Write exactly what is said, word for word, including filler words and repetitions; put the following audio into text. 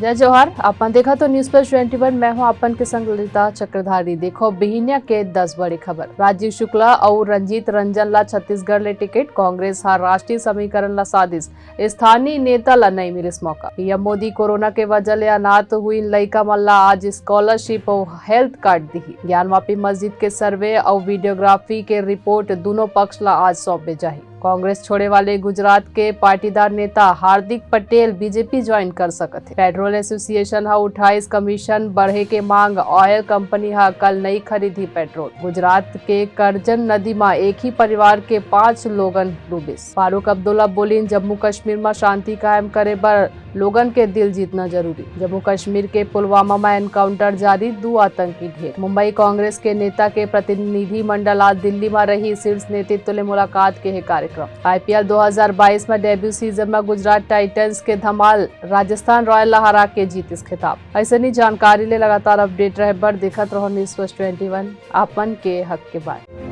जय जोहार, अपन देखत हो News Plus twenty one, मैं हूं अपन के संग ललिता चक्रधारी। देखो बिहिनिया के दस बड़ी खबर। राजीव शुक्ला अउ रंजीत रंजन ला छत्तीसगढ़ ले टिकट, कांग्रेस हा राष्ट्रीय समीकरण ला साधिस, स्थानीय नेता ला नइ मिलिस मौका। पीएम मोदी कोरोना के वजह ले अनाथ हुइन लइका मन ला आज scholarship अउ health card दिही। ज्ञानवापी मस्जिद के survey अउ videography के report दूनों पक्ष ला आज सौंपे जाही। कांग्रेस छोड़े वाले गुजरात के पाटीदार नेता हार्दिक पटेल बीजेपी join कर सकत हे। पेट्रोल एसोसिएशन ह उठाइस कमीशन बढ़े के मांग, ऑयल कंपनी ह कल नइ खरीदही पेट्रोल। गुजरात के करजन नदी म एक ही परिवार के पांच लोगन डूबिस। फारूक अब्दुल्ला बोलिन, जम्मू कश्मीर म शांति कायम करे बर लोगन के दिल जीतना जरूरी। जम्मू कश्मीर के पुलवामा म encounter जारी, दू आतंकी ढेर। मुंबई कांग्रेस के नेता के प्रतिनिधि मंडल आज दिल्ली म रही, शीर्ष नेतृत्व ले मुलाकात के हे कार्यक्रम। आईपीएल दो हज़ार बाईस म debut season म गुजरात टाइटंस के धमाल, राजस्थान रॉयल ला हरा के जीतिस खिताब। अइसनी जानकारी ले लगातार update रहे बर देखत रहो News Plus twenty one, अपन के हक के बात।